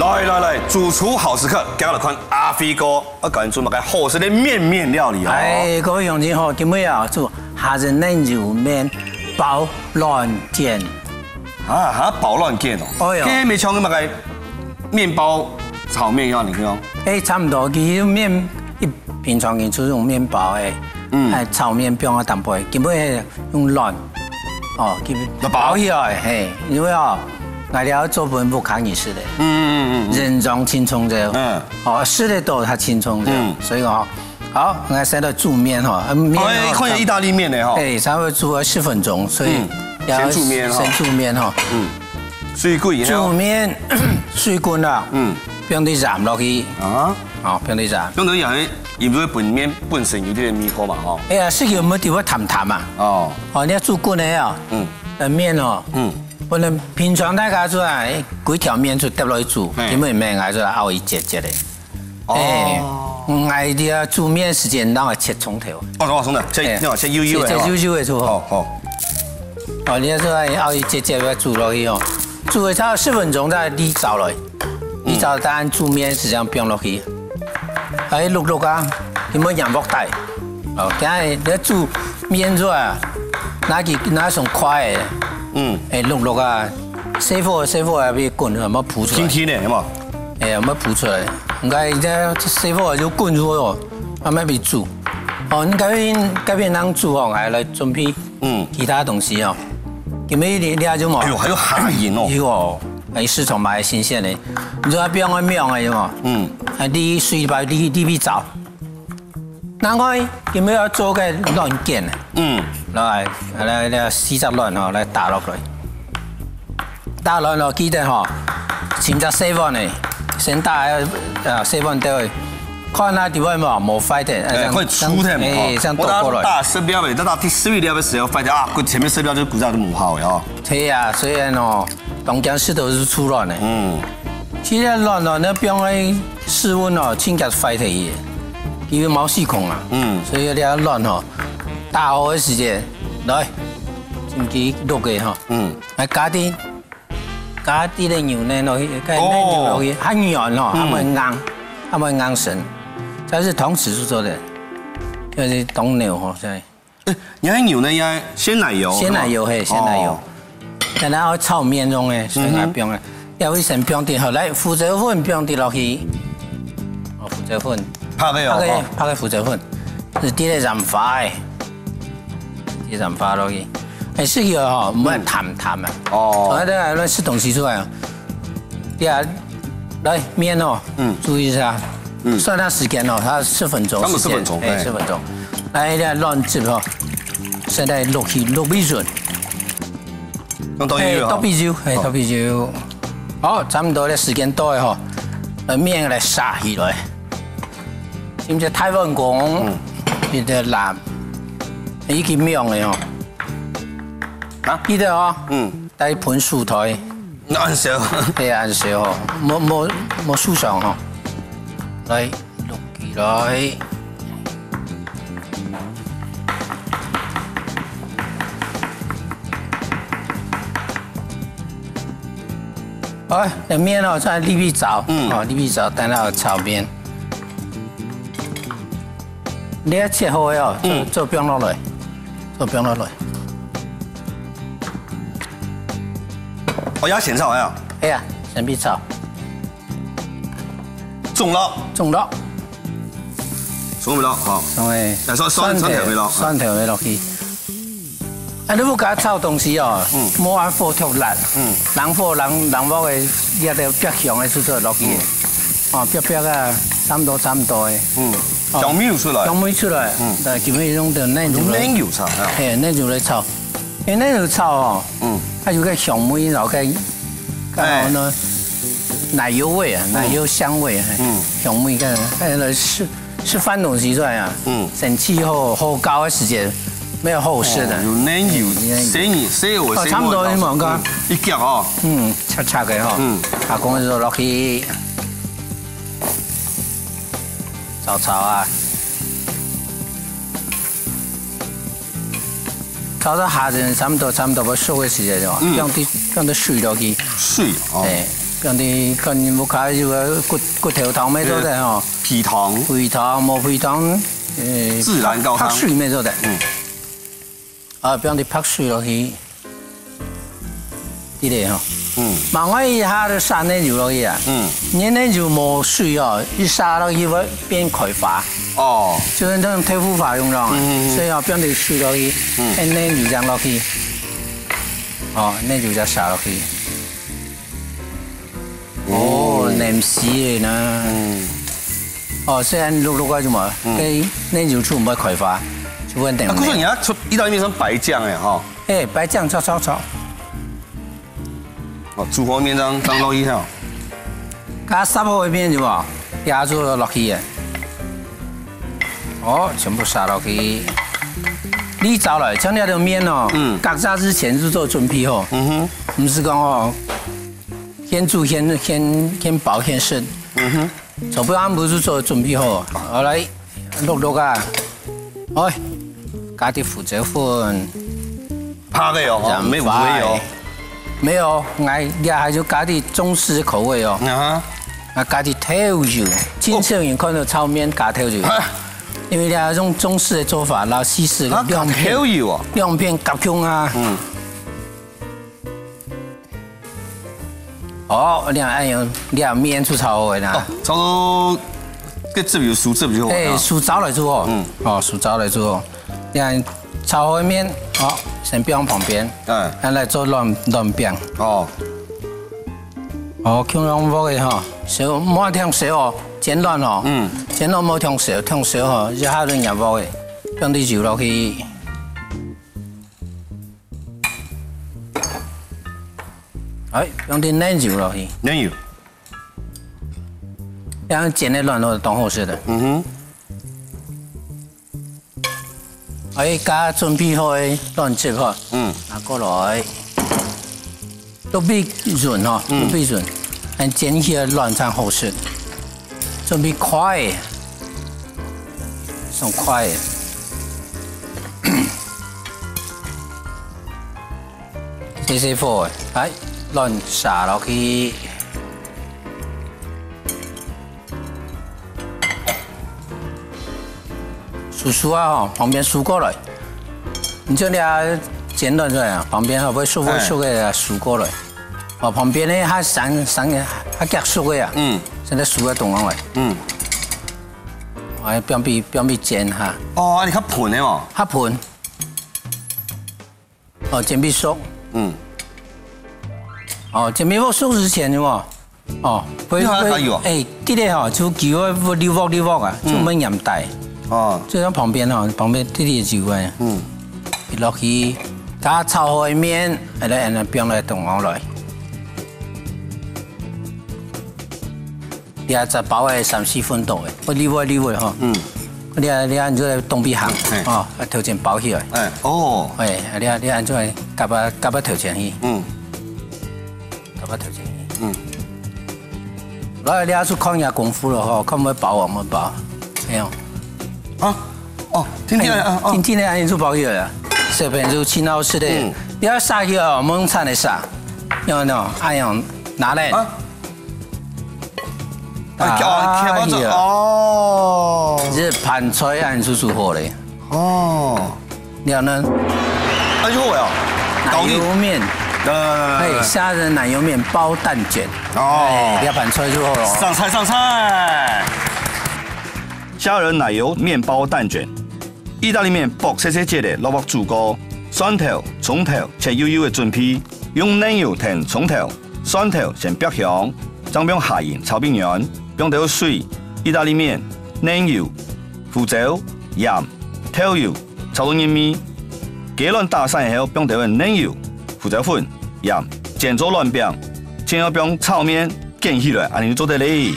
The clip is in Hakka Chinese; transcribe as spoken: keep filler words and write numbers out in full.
來來來，主廚好食客，今日來看阿飛哥，愛教𠊎等做麼个好食个麵，麵料理哦。哎，各位鄉親好，今日啊，做蝦仁奶油麵包卵卷。啊，哈，包卵卷哦。哎喲。這乜像該麼个麵包炒麵一樣，你看哦。哎，差不多，其實麵一，平常人就用麵包个，嗯。哎，炒麵放啊淡薄，今日用卵，哦，今日就包。包起來，嘿，因為哦，𠊎這做分屋下人食个。嗯嗯嗯嗯。營養盡充足。嗯。哦，食得多，佢盡充足。嗯。所以哦，好，𠊎先來煮麵吼，啊，麵哦，哎，看有義大利麵呢吼。哎，差不多煮了十分鐘，所以嗯，要先煮麵吼。先煮麵吼。嗯，水滾以後。煮麵，水滾了，嗯。放滴鹽落去。啊。哦，放滴鹽。放滴鹽，佢毋會分麵本身有點味道嘛吼。哎呀，食起有無有淡淡啊？哦。哦，你愛煮滾个啊。嗯。呃，麵哦。嗯。 本來平常大家做啊，幾條麵就疊落去煮，嘿。今日毋係，𠊎就愛拗一節節个。哦。哎，𠊎這煮麵時間，𠊎愛切蔥頭。哦，哦，蔥頭，切，哎。切幼幼个吼。切幼幼个就好。好，好。哦，你愛做愛拗一節節个煮落去哦，煮个差不多十分鐘再瀝燥落去。 你早餐煮麵時間放落去，哎，淥淥啊，佢會黏鑊底。哦，今日你煮麵做啊，拿起，拿上筷仔，嗯。哎，淥淥啊，細火細火啊，分佢滾，莫浮出來。輕輕个，有無？哎，莫浮出來。你看，這細火就滾出來哦，慢慢分佢煮。哦，你該片，該片人煮哦，還來準備，嗯。其他東西哦。今日你，你還有無？哎喲，還有蝦仁哦。有哦。 哎，市場買新鮮个，你做愛放个麵个有無？嗯。啊，你水包，你，你去炒。另外，今日愛做个卵卷，嗯。來，來，來，四隻卵吼，來打落來。打卵咯，記得吼，尋隻細碗个，先打，呃，細碗兜个，看下底位無，無壞个，哎，哎，快出忒嘛，哎，吼。這樣倒過來。我打，打十粒个，打，打第十一粒个時候，發現啊，前面十粒就古早就無效个哦。 係啊，所以哦，當驚食到就出卵个。嗯。其實卵哦，你放在室溫哦，盡快壞忒去，因為毛細孔啊。嗯。所以你愛卵哦，打好个時間，來，先去淥个吼。嗯。來加點，加點个牛奶落去，加點牛落去，哦。較軟吼，嗯。較毋會硬，較毋會硬身。這係同時製作个，這係當牛吼，所以。 哎，你還有牛奶呀？鮮奶油，鮮奶油，是嗎？嘿，鮮奶油。哦。等下愛炒麵用个，所以愛放个。嗯哼。要一層放滴好，來，胡椒粉放滴落去。哦，胡椒粉。拍个哦，拍个，哦。拍个胡椒粉，係滴个鹽花个，滴鹽花落去。哎，係个吼，毋好淡淡啊。哦。我等下亂食東西出來哦。 對啊，來，麵哦，嗯。注意一下，嗯。算下時間哦，它十分鐘時間，差不多十分鐘，哎，哎。十分鐘。來，這卵汁哦，現在落去，落米粉。用倒米粉哦。哎，倒米酒，哎，哦。倒米酒。好，差不多个時間到了吼，來，麵來撒起來。先至大碗公，嗯。一个籃，已經用了哦。啊？記得哦。嗯。 帶盆手袋。恁小。對啊，恁小吼，無，無，無受傷吼。來，摝起來。好，這麵哦，再瀝瀝燥，嗯。哦，瀝瀝燥，等下炒麵。你愛切好个哦，嗯。做，做放落來，做放落來。 哦，要先炒呀？哎呀，先瀝燥。中落。中落。中落，好。中个。來，蒜，蒜，蒜頭个落。蒜頭个落去。啊，你毋加炒東西哦，嗯。莫按火忒烈。嗯。冷火，冷，冷鑊个，這个爆香个時節落去。嗯。哦，爆爆啊，差毋多，差毋多个。嗯。哦。香味有出來。香味出來。嗯。來，今日用个奶油來。用奶油炒啊。嘿，奶油來炒。 因為奶油炒哦，嗯。它有个香味，然後該，哎。然後呢，奶油味啊，嗯。奶油香味，哎，嗯。香味，該，該來食，食飯東西出來啊，嗯。生氣吼，吼高个時間，無好食个。哦，有奶油，哎，有奶油。生意，生意，哦，差不多，生意，你望看。嗯，一夾哦。嗯，赤赤个吼。嗯。啊，講說落去，炒炒啊。 炒到下陣差毋多，差毋多要熟个時間哦，嗯。放滴，放滴水落去。水哦。哎，像你看屋下有个骨，骨頭湯乜做得吼，肥湯。肥湯，無肥湯，呃，自然高湯。白，白水乜做得。嗯。啊，放滴白水落去，這个吼。嗯。慢慢一下就撒奶油落去啊。嗯。你奶油無水哦，一撒落去會變開花。哦。就像那種豆腐花一樣啊。嗯，嗯，嗯。所以哦，放滴水落去，嗯。放奶油這樣落去。哦，奶油再撒落去。 哦，哦。黏死个呢。嗯。哦，雖然綠綠个，怎麼？嗯。該，該油就毋會開花，就會黏黏。啊，可是你要出意大利麵上白醬哎，哈。哎，白醬炒炒炒。哦，煮好麵上，上落去哈。加煠好个麵有無？加注落去个。哦，全部撒落去。你找來，像這條麵哦，嗯。較早之前就做準備好。嗯哼。毋係講哦， 現煮現，現，現包現食。嗯哼。昨晡暗晡就做準備好，好來，淥淥啊。哎，加滴胡椒粉。白个哦，然後沒有味哦。沒有，𠊎這還有加滴中式口味哦。啊哈。啊，加滴豆油，盡少人看到炒麵加豆油。啊。因為這種中式个做法，然後西式个啊，兩片，加豆油哦。兩片夾共啊。嗯。 哦，你看，哎喲，你看麵就炒好个啦。哦，差不多，該汁有收汁就好啦。哎，收燥來就好。嗯。哦，收燥來就好。你看，炒好个麵，哦，先放旁邊。哎。咱來做卵，卵餅。哦。哦，共樣鑊个吼，燒，莫忒燒哦，煎卵哦。嗯。煎卵莫忒燒，忒燒吼，一下就熱鑊个，放滴油落去。 哎，放滴奶油落去。奶油。這樣煎个卵都當好食个。嗯哼。哎，加準備好个卵汁吼，嗯。拿過來。都比潤吼，嗯。都比潤，恁煎起來卵才好食。準備筷仔，送筷仔。 細細火，來，卵撒落去。收收啊吼，旁邊收過來。你將這煎卵出來啊，旁邊吼，會熟會熟个啊，收過來。哦，旁邊呢，較生，生，較遽熟个啊，嗯。現在收个動起來。嗯。哎，放畀，放畀煎哈。哦，啊，你較賁个哦。較賁。 哦，煎畀熟。嗯。哦，煎畀熟之前有無？哦，會，你還要加油啊？會，哎，這个吼，就油會，會溜鑊溜鑊啊，嗯。就毋會黏底。哦。就像旁邊吼，旁邊這个油啊。嗯。一落去，加炒好个麵，哎，來，哎，來，放來凍好來。 這隻包个三四分鐘个，會溜會溜个吼。嗯。這，這恁樣來凍畀佢，嘿。哦，啊，頭前包起來。哎，哦。哎，啊，這，這恁樣來夾啊，夾啊頭前去。嗯。夾啊頭前去。嗯。來，這就看你个功夫了吼，看會包無，無包。哎喲。啊，哦，定定个，哎，啊，啊。定定个，恁樣就包起來了。小朋友盡好食个。嗯。你愛撒去哦，毋好用鏟个撒。有沒有？哎喲，拿來。啊。 啊，叫啊，叫啊，哎呀。哦。這盤菜恁樣就煮好咧。哦。了呢？哎喲喂哦，高級。奶油麵。來，來，來，來，來。哎，蝦仁奶油麵包蛋捲。哦。哎，這盤菜就好了。上菜，上菜。蝦仁奶油麵包蛋捲。 意大利麵剝細細節仔落鑊煮過，蒜頭、蔥頭切幼幼仔準備，用奶油同蔥頭、蒜頭先煏香，正放蝦仁炒畀軟，放兜水、意大利麵、奶油、胡椒、鹽、豆油炒到入味。雞卵打散後放兜仔奶油、胡椒粉、鹽，煎做卵餅，最後放炒麵捲起來，恁樣就做得咧。